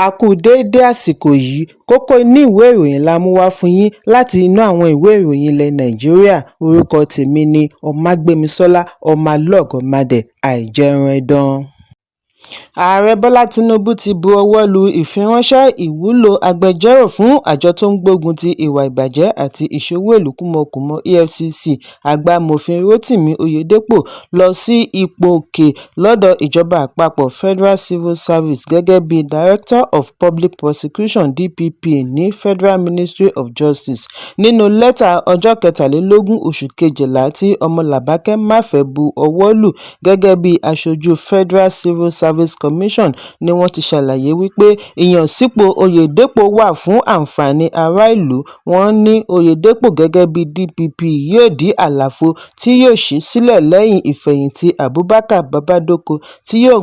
A kú déédé àsìkò yìí. Kókó inú ìwé ìròyìn la mú wá fún yín láti inú àwọn ìwé ìròyìn ilẹ̀ Nàìjíríà. Orúkọ tèmi ni Ọmágbémisọ́lá Ọmọlọ́gọ̀mádẹ àìjẹun. Ààrẹ Bọ́lá Tinubu ti bu ọwọ́ lu ìfiránṣẹ́ ìwúlò agbẹjọ́rò fún àjọ tó ń gbógun ti ìwà ìbàjẹ́ àti ìṣowó-ìlú kúmọkùmọ EFCC, Àgbà Amòfin Rotimi Oyedepo, lọ sí ipò òkè lọ́dọ̀ ìjọba àpapọ̀ Federal Civil Service gẹ́gẹ́ bí Director of Public Prosecutions (DPP) ní Federal Ministry of Justice. Nínú lẹ́tà ọjọ́ 23 oṣù kejìlá tí Ọmọlàbákẹ́ Mafe bu ọwọ́ lù gẹ́gẹ́ bí aṣojú Federal Civil Service Commission ni wọ́n ti ṣàlàyé wípé ìyànsípò Oyèdèpọ̀ wà fún àǹfààní ará ìlú. Wọ́n ní Oyèdèpọ̀ gẹ́gẹ́ bí DPP yóò dí àlàfo tí yóò ṣí sílẹ̀ lẹ́yìn ìfẹ̀yìntì Abubakar Babandoko, tí yóò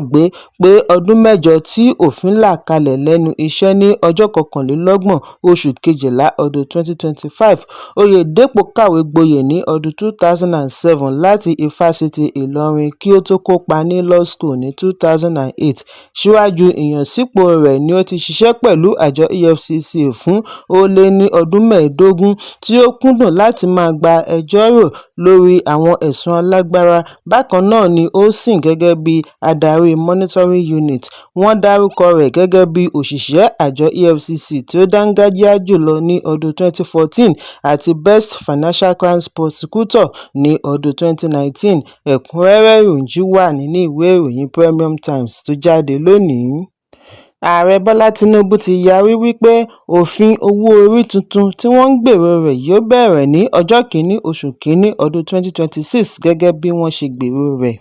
pé ọdún 8 tí òfin là kalẹ̀ lẹ́nu iṣẹ́ ní ọjọ́ 21 oṣù kejìlá ọdún 2025. Oyèdèpọ̀ kàwé gboyè ní ọdún 2007 láti Ifásitì Ìlọrin kí ó tó kópa ní Law School ní 2008. Síwájú ìyànsípò rẹ̀ ni ó ti ṣiṣẹ́ pẹ̀lú àjọ EFCC fún ó lé ní ọdún 15, tí ó kúndùn láti máa gba ẹjọ́ rò lórí àwọn ẹ̀sùn alágbára. Bákan náà ni ó sìn gẹ́gẹ́ bí adarí Monitoring Unit. Wọ́n dárúkọ rẹ̀ gẹ́gẹ́ bí òṣìṣẹ́ àjọ EFCC tí ó dángájíá jùlọ ní ọdún 2014 àti Best Financial Crimes Prosecutor ní ọdún 2019. Ẹ̀kúnrẹ́rẹ́ ìròyìn yìí wà nínú ìwé ìròyìn Premium Times tó jáde lónìí. Ààrẹ Bọ́lá Tinubu ti yarí wípé òfin owó-orí tuntun tí wọ́n ń gbèrò rẹ̀ yóò bẹ̀rẹ̀ ní ọjọ́ 1 oṣù kínní ọdún 2026 gẹ́gẹ́ bí wọ́n ṣe gbèrò rẹ̀.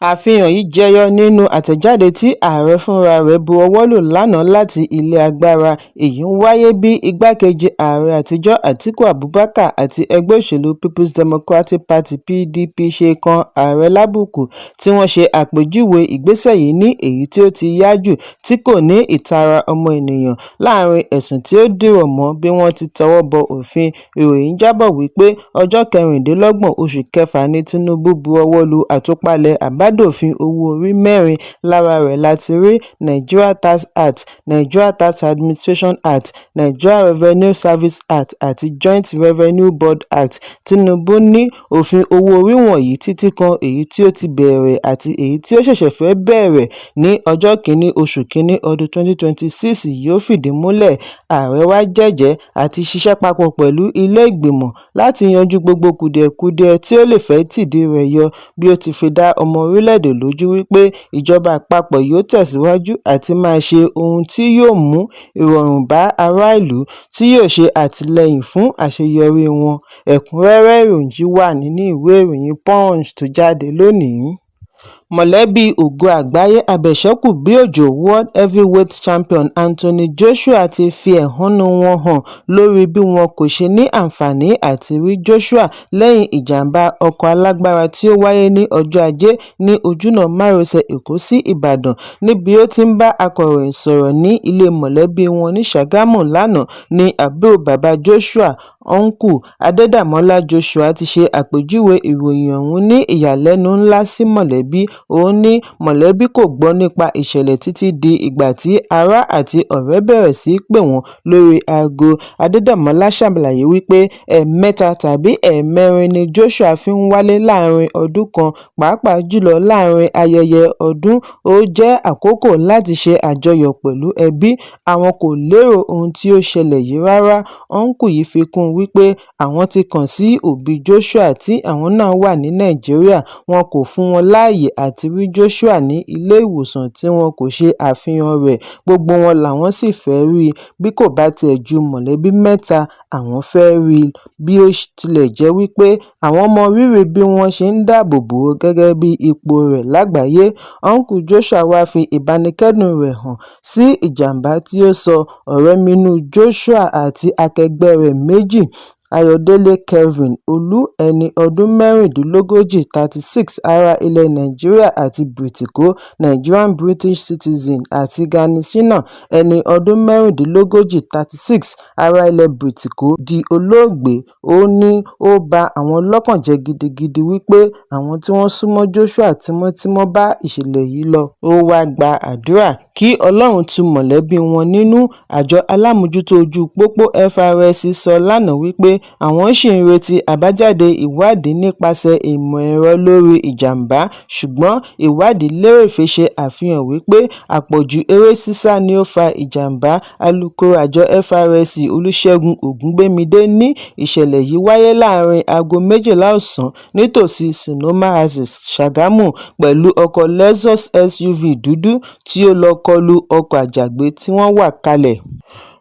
Àfihàn yìí jẹyọ nínú àtẹ̀jáde tí ààrẹ fúnra rẹ̀ bu ọwọ́ lù lánàá láti ilé agbára. Èyí ń wáyé bí igbákejì ààrẹ àtijọ́ Atiku Abubakar àti ẹgbẹ́ òṣèlú Peoples Democratic Party (PDP) ṣe kan ààrẹ lábùkù, tí wọ́n ṣe àpèjúwe ìgbésẹ̀ yìí ní èyí tí ó ti yá jù, tí kò ní ìtara ọmọnìyàn. Láàrin ẹ̀sùn tí ó dìrọ̀ mọ́ bí wọ́n ti tọwọ́ bọ òfin, ìròyìn jábọ̀ wípé ọjọ́ 26 oṣù kẹfà ní Tinubu bu ọwọ́ lu àtúpalẹ̀ àbádòfin owó-orí mẹ́rin. Lára rẹ̀ la ti rí Nigeria Tax Act, Nigeria Tax Administration Act, Nigeria Revenue Service Act àti Joint Revenue Board Act. Tinubu ní òfin owó-orí wọ̀nyí, títí kan èyí tí ó ti bẹ̀rẹ̀ àti èyí tí ó ṣẹ̀ṣẹ̀ fẹ́ bẹ̀rẹ̀ ní ọjọ́ 1 oṣù kínní ọdún 2026, yóò fìdí múlẹ̀. Ààrẹ wá jẹ́jẹ̀ẹ́ àti ṣiṣẹ́ papọ̀ pẹ̀lú ilé ìgbìmọ̀ láti yanjú gbogbo kùdìẹ̀kudiẹ tí ó lè fẹ́ tìdí rẹ̀ yọ, bí ó ti fi dá ọmọ orílẹ̀-èdè lójú wípé ìjọba àpapọ̀ yóò tẹ̀síwájú àti máa ṣe ohun tí yóò mú ìrọ̀rùn bá ará ìlú, tí yóò ṣe àtìlẹ́yìn fún àṣeyọrí wọn. Ẹ̀kúnrẹ́rẹ́ ìròyìn yìí wà nínú ìwé ìròyìn Punch tó jáde lónìí. Mọ̀lẹ́bí ògo àgbáyé abẹ̀ṣẹ́kùbíòjò World Heavyweight Champion Anthony Joshua ti fi ẹ̀hónú wọn hàn lórí bí wọn kò ṣe ní àǹfààní àti rí Joshua lẹ́yìn ìjàm̀bá ọkọ̀ alágbára tí ó wáyé ní ọjọ́ Ajé ní ojúnà márosẹ̀ Èkó sí Ìbàdàn. Níbi ó ti ń bá akọ̀ròyìn sọ̀rọ̀ ní ilé mọ̀lẹ́bí wọn ní Ṣàgámù lánàá ní àbúrò bàbá Joshua, Uncle Adédàmọ́lá Joshua, ti ṣe àpèjúwe ìròyìn ọ̀hún ní ìyàlẹ́nu ńlá sí mọ̀lẹ́bí. Ó ní mọ̀lẹ́bí kò gbọ́ nípa ìṣẹ̀lẹ̀ títí di ìgbà tí ará àti ọ̀rẹ́ bẹ̀rẹ̀ sí í pè wọ́n lórí aago. Adédàmọ́lá ṣàlàyé wípé ẹ̀ẹ̀mẹ́ta tàbí ẹ̀ẹ̀mẹrin ni Joshua fi ń wálé láàrin ọdún kan, pàápàá jùlọ láàrin ayẹyẹ ọdún. Ó jẹ́ àkókò láti ṣe àjọyọ̀ pẹ̀lú ẹbí. Àwọn kò lérò ohun tí ó ṣẹlẹ̀ yìí rárá. Uncle yìí fi kún un wípé àwọn ti kàn sí òbí Joshua tí àwọn náà wà ní Nàìjíríà, wọn kò fún wọn láàyè àti rí Joshua ní ilé ìwòsàn tí wọn kò ṣe àfihàn rẹ̀. Gbogbo wọn làwọn sì fẹ́ rí, bí kò bá tiẹ̀ ju mọ̀lẹ́bí mẹ́ta àwọn fẹ́ rí, bí ó tilẹ̀ jẹ́ wípé àwọn mọ rírì bí wọ́n ṣe ń dáàbò bò ó gẹ́gẹ́ bí ipò rẹ̀ lágbàáyé. Uncle Joshua wàá fi ìbánikẹ́dùn rẹ̀ hàn sí ìjàm̀bá tí ó sọ ọ̀rẹ́mínú Joshua àti akẹgbẹ́ rẹ̀ méjì Ayọ̀dẹ̀lẹ̀ Kelvin Olú, ẹni ọdún mẹ́rìndínlógójì 36, ará ilẹ̀ Nàìjíríà àti bìrìtìkó (Nigerian British citizen) àti Gani Sina, ẹni ọdún mẹ́rìndínlógójì 36, ará ilẹ̀ bìrìtìkó di olóògbé. Ó ní ó ba àwọn lọ́kàn jẹ́ gidigidi wípé àwọn tí wọ́n sún mọ́ Joshua tímọ́tímọ́ bá ìṣẹ̀lẹ̀ yìí lọ. Ó wáá gba àdúrà kí Ọlọ́run tu mọ̀lẹ́bí wọn nínú. Àjọ alámòójútó ojú pópó FRSC sọ lánàá wípé àwọn ṣì ń retí àbájáde ìwádìí nípasẹ̀ ìmọ̀ ẹ̀rọ lórí ìjàm̀bá, ṣùgbọ́n ìwádìí lérèfé ṣe àfihàn wípé àpọ̀jù eré sísá ni ó fa ìjàm̀bá. Alūkkóró àjọ FRSC Olùṣègùn Ògúngbẹ̀mídé ní ìṣẹ̀lẹ̀ yìí wáyé láàrin aago 12 ọ̀sán nítòsí Cinema Axis, Sàgámù, pẹ̀lú ọkọ̀ Lexus SUV dúdú tí ó lọ kọlu ọkọ̀ àjàgbé tí wọ́n wà kalẹ̀.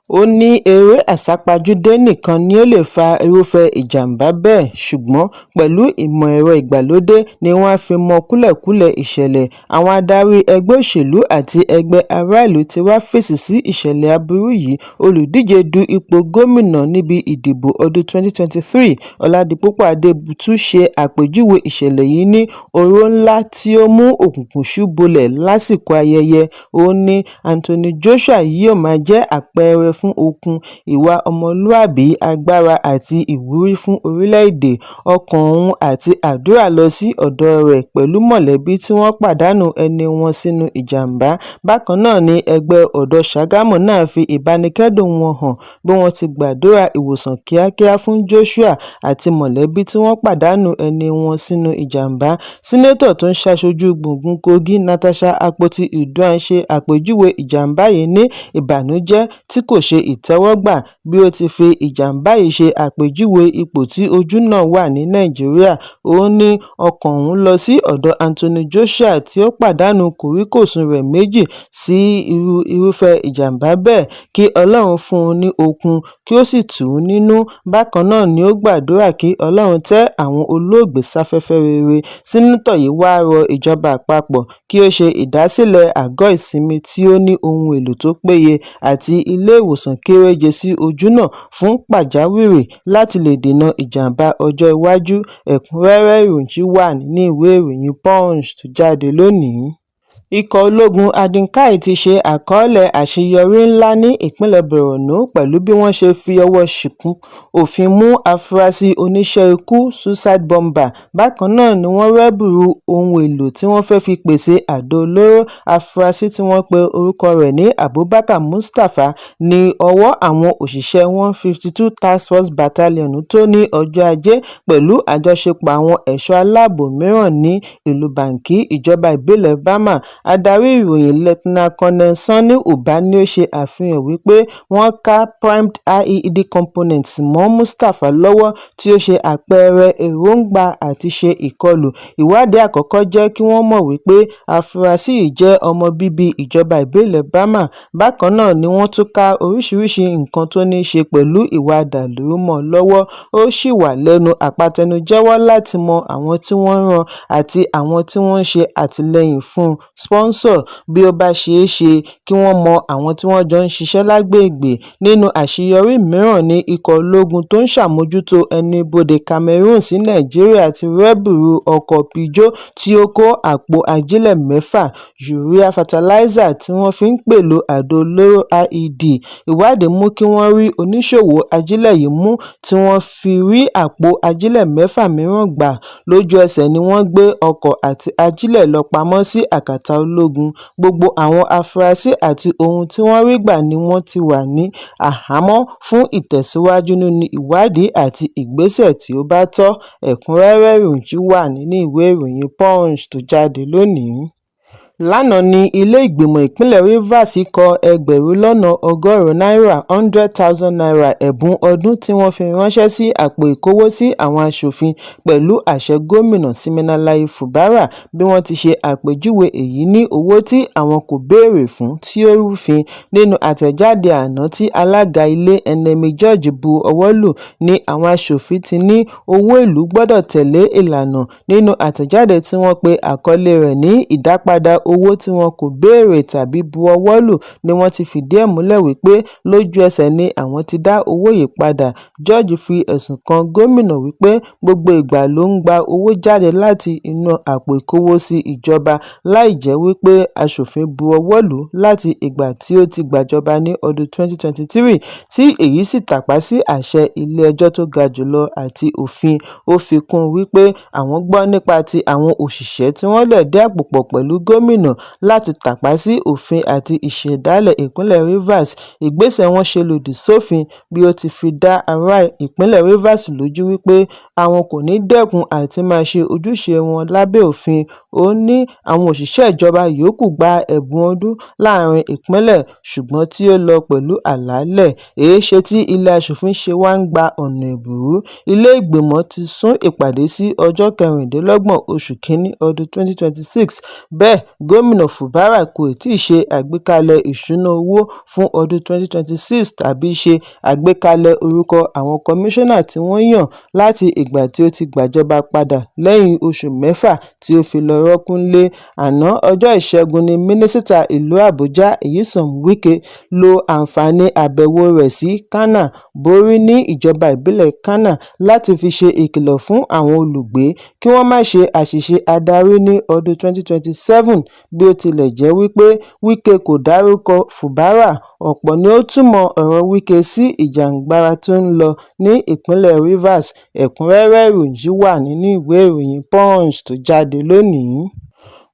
Ó ní eré àsápajúdé nìkan ni ó lè fa irúfẹ́ ìjàm̀bá bẹ́ẹ̀, ṣùgbọ́n pẹ̀lú ìmọ̀ ẹ̀rọ ìgbàlódé ni wọ́n á fi mọ kúlẹ̀kúlẹ̀ ìṣẹ̀lẹ̀. Àwọn adarí ẹgbẹ́ òṣèlú àti ẹgbẹ́ aráàlú ti wá fèsì sí ìṣẹ̀lẹ̀ aburú yìí. Olùdíje du ipò gómìnà níbi ìdìbò ọdún 2023, Oládìpúpọ̀ Adébútú, ṣe àpèjúwe ìṣẹ̀lẹ̀ yìí ní ọ̀rọ̀ ńlá tí ó mú òkùnkùn ṣú bolẹ̀ lásìkò ayẹyẹ. Ó ní Anthony Joshua yóò máa jẹ́ àpẹẹrẹ fún okun, ìwà ọmọlúàbí, agbára àti ìwúrí fún orílẹ̀-èdè. Ọkàn òun àti àdúrà lọ sí ọ̀dọ̀ rẹ̀ pẹ̀lú mọ̀lẹ́bí tí wọ́n pàdánù ẹni wọn sínú ìjàm̀bá. Bákan náà ni ẹgbẹ́ ọ̀dọ́ Sàgámù náà fi ìbánikẹ́dùn wọn hàn bí wọ́n ti gbàdúrà ìwòsàn kíákíá fún Joshua àti mọ̀lẹ́bí tí wọ́n pàdánù ẹni wọn sínú ìjàm̀bá. Sẹ́nitọ́ tó ń ṣaṣojú gbùngbùn Kogi, Natasha Akpoti-Uduaghan, ṣe àpèjúwe ìjàm̀bá yìí ní ìbànújẹ́ tí kò ṣe ìtẹ́wọ́gbà, bí ó ti fi ìjàm̀bá yìí ṣe àpèjúwe ipò tí ojú ọ̀nà wà ní Nàìjíríà. Ó ní ọkàn òun lọ sí ọ̀dọ̀ Anthony Joshua tí ó pàdánù kòríkòsùn rẹ̀ méjì sí irúfẹ́ ìjàm̀bá bẹ́ẹ̀, kí Ọlọ́run fún un ní okun kí ó sì tù ú nínú. Bákan náà ni ó gbàdúrà kí Ọlọ́run tẹ́ àwọn olóògbé sáfẹ́fẹ́ rere. Sẹ́nitọ́ yìí wáá rọ ìjọba àpapọ̀ kí ó ṣe ìdásílẹ̀ àgọ́ ìsinmi tí ó ní ohun èlò tó péye àti ilé-ìwòsàn kéréje sí ojúnà fún pàjáwìrì láti lè dènà ìjàm̀bá ọjọ́ iwájú. Ẹ̀kúnrẹ́rẹ́ ìròyìn ṣì wà nínú ìwé ìròyìn Punch tó jáde lónìí. Ikọ̀ ológun Adin-Kai ti ṣe àkọọ́lẹ̀ àṣeyọrí ńlá ní ìpínlẹ̀ Borno pẹ̀lú bí wọ́n ṣe fi ọwọ́ ṣìnkún òfin mú àfúrásì oníṣẹ́ ikú suicide bomber. Bákan náà ni wọ́n rẹ́bùrú ohun èlò tí wọ́n fẹ́ẹ́ fi pèsè àdó olóró. Àfúrásì tí wọ́n pe orúkọ rẹ̀ ní Abubakar Mustapha ní ọwọ́ àwọn òṣìṣẹ́ 152 Task Force Battalion tó ní ọjọ́ Ajé pẹ̀lú àjọṣepọ̀ àwọn ẹ̀ṣọ́ aláàbọ̀ mìíràn ní ìlú Banki, ìjọba ìbílẹ̀ Bama. Adarí ìròyìn Lt Col Sani Uba ni ó ṣe àfihàn wípé wọ́n ká primed IED components mọ́ Mustapha lọ́wọ́, tí ó ṣe àpẹẹrẹ èròǹgbà àti ṣe ìkọlù. Ìwádìí àkọ́kọ́ jẹ́ kí wọ́n mọ̀ wípé àfúrásì yìí jẹ́ ọmọ bíbí ìjọba ìbílẹ̀ Bama. Bákan náà ni wọ́n tún ká oríṣiríṣiì nǹkan tó ní í ṣe pẹ̀lú ìwà ọ̀dàlúrú mọ́ ọn lọ́wọ́. Ó ṣì wà lẹ́nu àpatẹnujẹ́wọ́ láti mọ àwọn tí wọ́n rán àti àwọn tí wọ́n ń ṣe àtìlẹ́yìn fún un sponsor, bí ó bá ṣeé ṣe kí wọ́n mọ àwọn tí wọ́n jọ ń ṣiṣẹ́ lágbègbè. Nínú àṣeyọrí mìíràn ni ikọ̀ ológun tó ń ṣàmójútó ẹnu-ibodè Cameroon sí Nàìjíríà ti rẹ́bùrú ọkọ̀ Peugeot tí ó kó àpò ajílẹ̀ mẹ́fà urea fertilizer tí wọ́n fi ń pèlò àdó olóró IED. Ìwádìí mú kí wọ́n rí oníṣòwò ajílẹ̀ yìí mú tí wọ́n fi rí àpò ajílẹ̀ mẹ́fà mìíràn gbà. Lójú-ẹsẹ̀ ni wọ́n gbé ọkọ̀ àti ajílẹ̀ lọ pamọ́ sí akátá ológun. Gbogbo àwọn afurasí àti ohun tí wọ́n rí gbà ni wọ́n ti wà ní àhámọ́ fún ìtẹ̀síwájú nínú ìwádìí àti ìgbésẹ̀ tí ó bá tọ́. Ẹ̀kúnrẹ́rẹ́ ìròyìn wà nínú ìwé ìròyìn Punch tó jáde lónìí. Lánàá ní ilé ìgbìmọ̀ ìpínlẹ̀ Rivers kọ ẹgbẹ̀rún lọ́nà ọgọ́rùn-ún náírà ₦100,000 ẹ̀bùn ọdún tí wọ́n fi ránṣẹ́ sí àpò ìkówósí àwọn aṣòfin pẹ̀lú àṣẹ gómìnà Siminalayi Fubara, bí wọ́n ti ṣe àpèjúwe èyí ní owó tí àwọn kò béèrè fún tí ó rúfin. Nínú àtẹ̀jáde àná tí alága ilé Enemi George bu ọwọ́ lù ní àwọn aṣòfin ti ní owó ìlú gbọ́dọ̀ tẹ̀lé ìlànà. Nínú àtẹ̀jáde tí wọ́n pe àkọlé rẹ̀ ní ìdápadà owó tí wọn kò béèrè tàbí bu ọwọ́ lù ni wọ́n ti fìdí ẹ̀ múlẹ̀ wípé lójú ẹsẹ̀ ni àwọn ti dá owó yìí padà. George fi ẹ̀sùn kan gómìnà wípé gbogbo ìgbà ló ń gba owó jáde láti inú àpò ìkówósí ìjọba láì jẹ́ wípé aṣòfin bu ọwọ́ lù ú láti ìgbà tí ó ti gbàjọba ní ọdún 2023, tí èyí sì tàpá sí àṣẹ ilé-ẹjọ́ tó ga jùlọ àti òfin. Ó fi kún un wípé àwọn gbọ́ nípa ti àwọn òṣìṣẹ́ tí wọ́n lẹ̀dí àpò pọ̀ pẹ̀lú gómìnà láti tàpá sí òfin àti ìṣẹ̀dálẹ̀ ìpínlẹ̀ Rivers, ìgbésẹ̀ wọn ṣe lòdì sófin bí ó ti fi dá ará ìpínlẹ̀ Rivers lójú wípé àwọn kò ní dẹ́kun àti máa ṣe ojúṣe wọn lábẹ́ òfin. Ó ní àwọn òṣìṣẹ́ ìjọba yòókù gba ẹ̀bùn ọdún láàrin ìpínlẹ̀ ṣùgbọ́n tí ó lọ pẹ̀lú àlàálẹ̀. Èéṣe tí ilé aṣòfin ṣe wá ń gba ọ̀nà ẹ̀bùrú? Ilé ìgbìmọ̀ ti sún ìpàdé sí ọjọ́ 26 oṣù kínní ọdún 2026, bẹ́ẹ̀ Gómìnà Fubara kò tíì ṣe àgbékalẹ̀ ìṣúná owó fún ọdún 2026 tàbí ṣe àgbékalẹ̀ orúkọ àwọn kọmíṣánná tí wọ́n yàn láti ìgbà tí ó ti gbàjọba padà lẹ́yìn oṣù mẹ́fà tí ó fi lọ rọ́ọ̀kùn nílé. Àná ọjọ́ Ìṣẹ́gun ní Mínísítà ìlú Àbújá Nyesom Wike lo àǹfààní àbẹ̀wò rẹ̀ sí Khana Bori ní ìjọba ìbílẹ̀ Khana láti fi ṣe ìkìlọ̀ fún àwọn olùgbé kí wọ́n má ṣe àṣìṣe adarí ní ọdún 2027. Bí ó tilẹ̀ jẹ́ wípé Wike kò dárúkọ Fubara, ọ̀pọ̀ ni ó túmọ̀ ọ̀rọ̀ Wike sí ìjàngbara tó ń lọ ní ìpínlẹ̀ Rivers. Ẹ̀kúnrẹ́rẹ́ ìròyìn yìí wà nínú ìwé ìròyìn Punch tó jáde lónìí.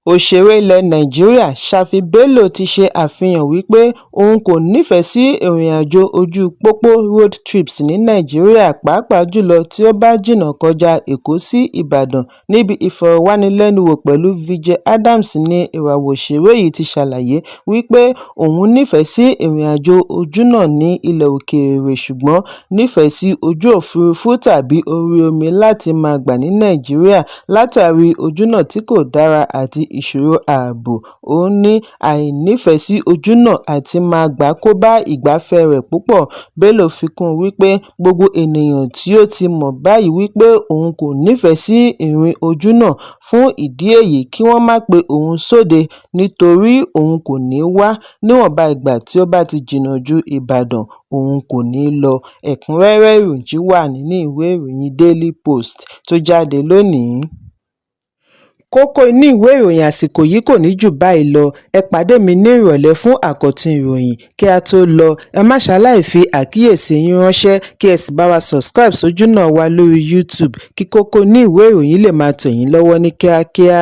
Òṣèré ilẹ̀ Nàìjíríà Shafy Bello ti ṣe àfihàn wípé òun kò nífẹ̀ẹ́ sí ìrìnàjò ojú pópó road trips ní Nàìjíríà, pàápàá jùlọ tí ó bá jìnnà kọjá Èkó sí Ìbàdàn. Níbi ìfọ̀rọ̀wánilẹ́nuwò pẹ̀lú VJ Adams ní ìràwọ̀ òṣèré yìí ti ṣàlàyé wípé òun nífẹ̀ẹ́ sí ìrìnàjò ojúnà ní ilẹ̀ òkèèrè ṣùgbọ́n nífẹ̀ẹ́ sí ojú òfuurufú tàbí orí omi láti máa gbà ní Nàìjíríà látàrí ojúnà tí kò dára àti ìṣòro ààbò. Ó ní àìnífẹ́sí sí ojúnà àti máa gbà kó bá ìgbafẹ́ rẹ̀ púpọ̀. Bello fi kún un wípé gbogbo ènìyàn tí ó ti mọ̀ báyìí wípé òun kò nífẹ̀ẹ́ sí ìrìn ojúnà, fún ìdí èyí kí wọ́n má pe òun sóde nítorí òun kò ní wá, níwọ̀nba ìgbà tí ó bá ti jìnnà ju Ìbàdàn, òun kò ní lọ. Ẹ̀kúnrẹ́rẹ́ ìròyìn yìí wà nínú ìwé ìròyìn Daily Post tó jáde lónìí. Kókó inú ìwé ìròyìn àsìkò yìí kò ní jù báyìí lọ. Ẹ pàdé mi ní ìrọ̀lẹ́ fún àkọ́tún ìròyìn. Kí á tó lọ, ẹ má ṣaláì fi àkíyèsí yín ránṣẹ́ kí ẹ sì bá wa subscribe sójúnà wa lórí YouTube kí kókó inú ìwé ìròyìn lè máa tẹ̀ yín lọ́wọ́ ní kíákíá.